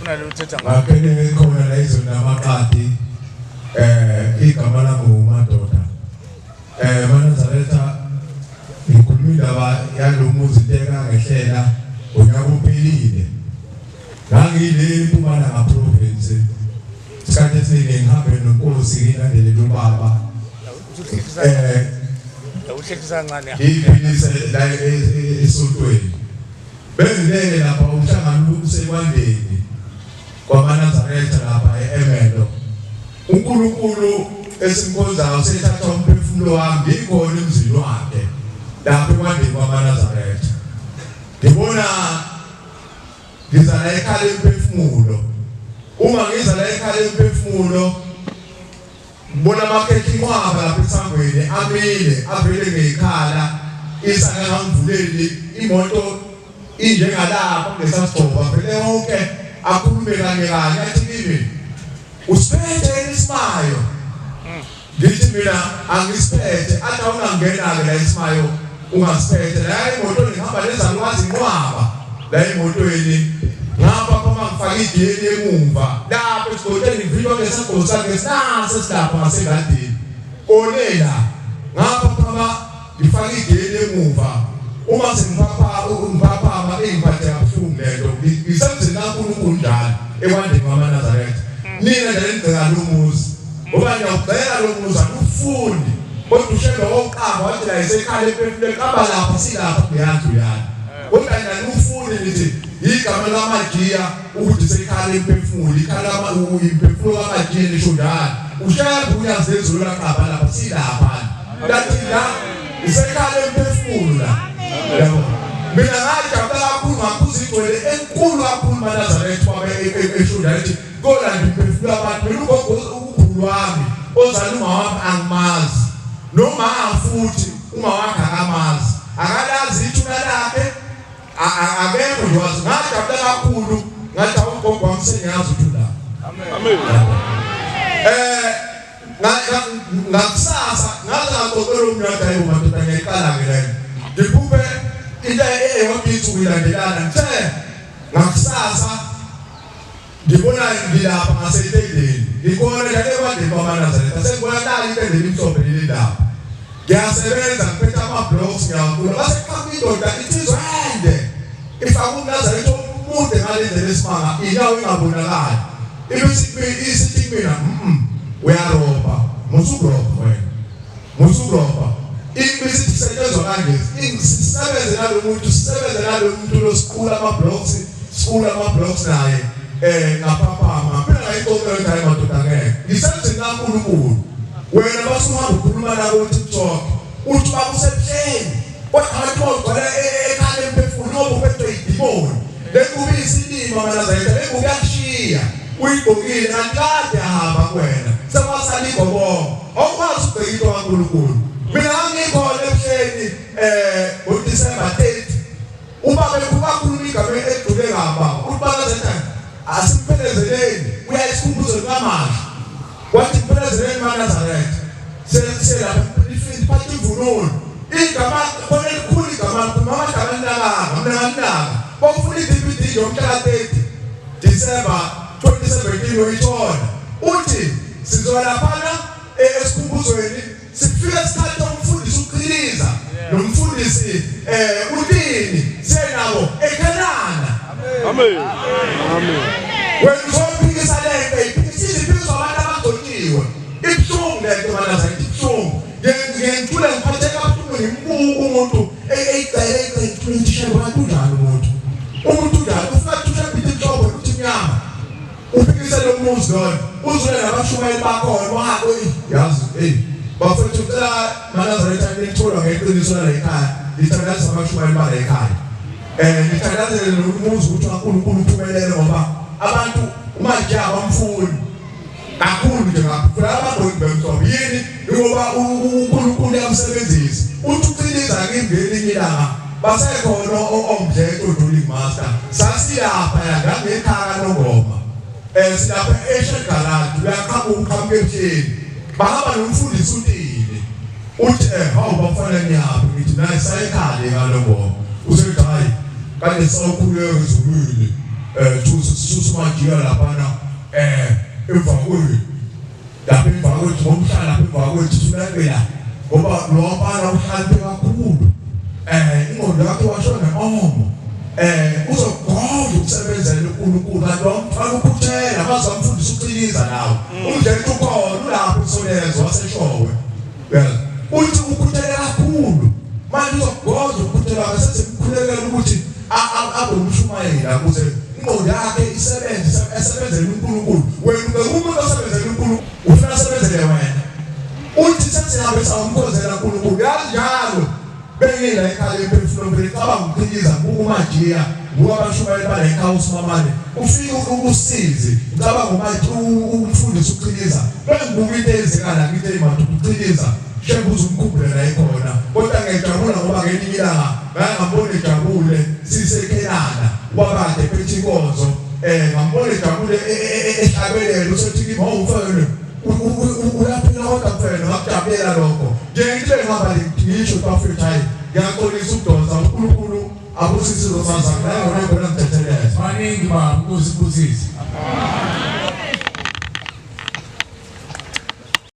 Ngaphele ngikhona la izweni lamaqadi igama lami nguMadoda. MaNazaretha, ngikhuluma indaba yalomuzi into ekangehlela unyaka uphelile. Ngangile eMpumalanga province. Isikhathi esiningi ngihambe noNkosi ngilandelele ubaba. Uhlekisa kancane. Ngiphilise la esontweni. Bengilele lapha umhlangano usekwandeni kwamaNazaretha lapha e-Ermelo. uNkulunkulu esimkhonzayo sethatha umphefumulo wami ngikhona emzini wakhe lapha ekwandeni kwamaNazaretha. Ngibona ngiza la ekhala imphefumulo. Uma ngiza la ekhala imphefumulo ngibona amakhekhe inqwaba lapha esangweni amile avele ngekhala isangangivuleli imoto injengalapha kulesasigxobo avele wonke akhulume kanye kanye athi kimi usiphethe isimayo. Ngithi mina angisiphethe, athi awungangena-ke la isimayo ungasiphethe la emotweni ngihamba nezalukazi inqwaba la emotweni ngapha phama ngifake idiyeli emumva lapho esigotsheni ngivinjwa ngesagqoko sakhe sinase silapha ngasengadini kone la ngapha phama ngifake igeli emuva uma sengiphapha ngiphaphama ingiphathe kabuhlungu lento ngisemzini kaNkulunkulu njalo ekwandeni kwamaNazaretha. Nina nje nigceka lo muzi ngoba niyawugceka lo muzi anufuni kodwa ushembe wokuqamba wathi la isekhala emphefumulweni qamba lapha silapha kuleya ndlu yani kodwa nina nufuni nithi igama lamajiya ukuthi sekhala emphefumulo ikhala imphefumulo kamajiya nisho njalo ushembe unyazi lezulu laqamba lapha silapha lathi la isekhala emphefumulo la yabo. Mina ngajabula kakhulu ngakhuza igcwele enkulu kakhulu maNazaretha wabe esho njalo ethi kolanda imphefumulo yabantu. Mina ugogo ukhulu wami ozala uma wami angimazi noma futhi uma wakhe akamazi akalazi ithuna lakhe akekho nje wazi. Ngajabula kakhulu ngathi awugogo wami sengiyazi ukuthi la. Amen. Ngakusasa ngaze ngaxoxela umnyaka hayi madoda ngiyayiqala ke leyo ngiphuphe into eyodwa insuku ilandelana ngithe ngakusasa ngibona ngilapha ngasetendeni ngibona nje ekwandeni kwamaNazaretha sengibona nali itende limhlophe leli lapha ngiyasebenza ngiphethe ama-blocks ngiyawakula base kuqhamuka indoda insizwa ende ifake umNazaretha omude ngale ndlela esimanga inyawo ingabonakali ibisithi kumina uyarobha musukurobha wena musukurobha ibisithi kusetshenzwa kanje sisebenze nalo muntu sisebenze nalo muntu losiqula ama-blocks siqula ama-blocks naye ngaphaphama mina ngayixoxa ukuthi hayi madoda ngeke ngisemzini kaNkulunkulu wena basuhamba ukhuluma nabo TikTok uthi bakusebuhleni kodwa abantu bawugcwala ekhala emphefumulo ngoba uphethwe idimoni le ngubo iyisilima maNazaretha le ngubo iyakushiya uyigqokile kanti kade ahamba kuwena sekwasala igobongo awukwazi ukubheka into kaNkulunkulu. Mina ngangikhona ebuhleni ngoDisemba 30 ubaba ekhuluma igama elijule kabi baba uthi banazaretha asimpelezeleni uya esikhumbuzweni kaMashu wathi mpelezeleni maNazaretha selapha iphatha imvunulo igama khona elikhulu igama likhuluma amagama aninakanga mina nganinaka bawufuna i-DVD yomhla ka-30 December 2017 uyithola uthi sizoya laphana esikhumbuzweni sifike isikhathi umfundisi uqhiliza nomfundisi utini siye nabo eKhenana. Amen. Amen. Wena uzophikisa lento iphikisa iphikiswa abantu abagcotshiwe. Ibuhlungu lento maNazaretha ibuhlungu. Ngiyengithule ngiphatheka kabuhlungu ngimbuka umuntu eyigcele eyigcele ngithule abantu unjani umuntu. Umuntu unjani ufuna kuthusha ibhithi inhlobo ukuthi mnyama. Uphikise lo muzi lona uzule nabashumayeli bakhona wahambe yazi hey bafethu ucela maNazaretha nitholwa ngeqiniso la ekhaya nithandaza abashumayeli bala ekhaya nithandazele nomuzi ukuthi uNkulunkulu uphumelele ngoba abantu manje abamfuni kakhulu nje ngapha abagoli bemhlobo yini ngoba uNkulunkulu uyamsebenzisa uthi uqiniza ngelinye ilanga basekhona omdletho during master sasilapha ngangekhaya nongoma silapha eAsian Garage uyaqhamuka uqhamuka ebuhleni bahamba nomfundisi uTini uthi hawu bafana niyaphi ngithi naye sayekhale ngalongoma usethi hayi kade sawukhuleka ezulwini thusa sisusa manje uMajiya laphana emva kwethu lapha emva kwethu ngomhlala lapha emva kwethu sulabela ngoba lo mfana uhlakaniphe kakhulu ingqondo yakhe washona omo uzogodla ukusebenzela uNkulunkulu kanti wamfana ukhuthela bazamfundisa ukuqiniza nawe umndeni ukhona ulapho usolezo waseshowe uthi ukhuthele kakhulu manje uzogodla ukhuthela sesimkhulekela ukuthi abe umshumayeli ukuze ingqondo yakhe isebenze esebenzele uNkulunkulu. Wena umuntu osebenzele uNkulunkulu ufuna asebenzele wena uthi sesihambe sawumkhonzela uNkulunkulu kanjalo bengila ekhaya emphefumulweni ngicabanga ukuqiniza uMajiya ngoba abashumayeli bala ekhaya uSimamane ufika ukusizi ngicabanga uMajiya umfundisi uqiniza bengibuka into eyenzekala ngithi emaduku uqiniza shembe uzumkhumbule la ikhona kodwa ngiyajabula ngoba ngelinye ilanga ngangambona ejabule sisekhelana wabade phethe inkonzo ngambona ejabule ehlabelela usethi kimi awumfana uyaphila kodwa mfana ngakujabulela lokho nje ngithe ngihamba ngisho bafethu hayi ngiyaxolisa ukudonsa uNkulunkulu abusise izozazana ngona ngithethelele maningi baba usibusise.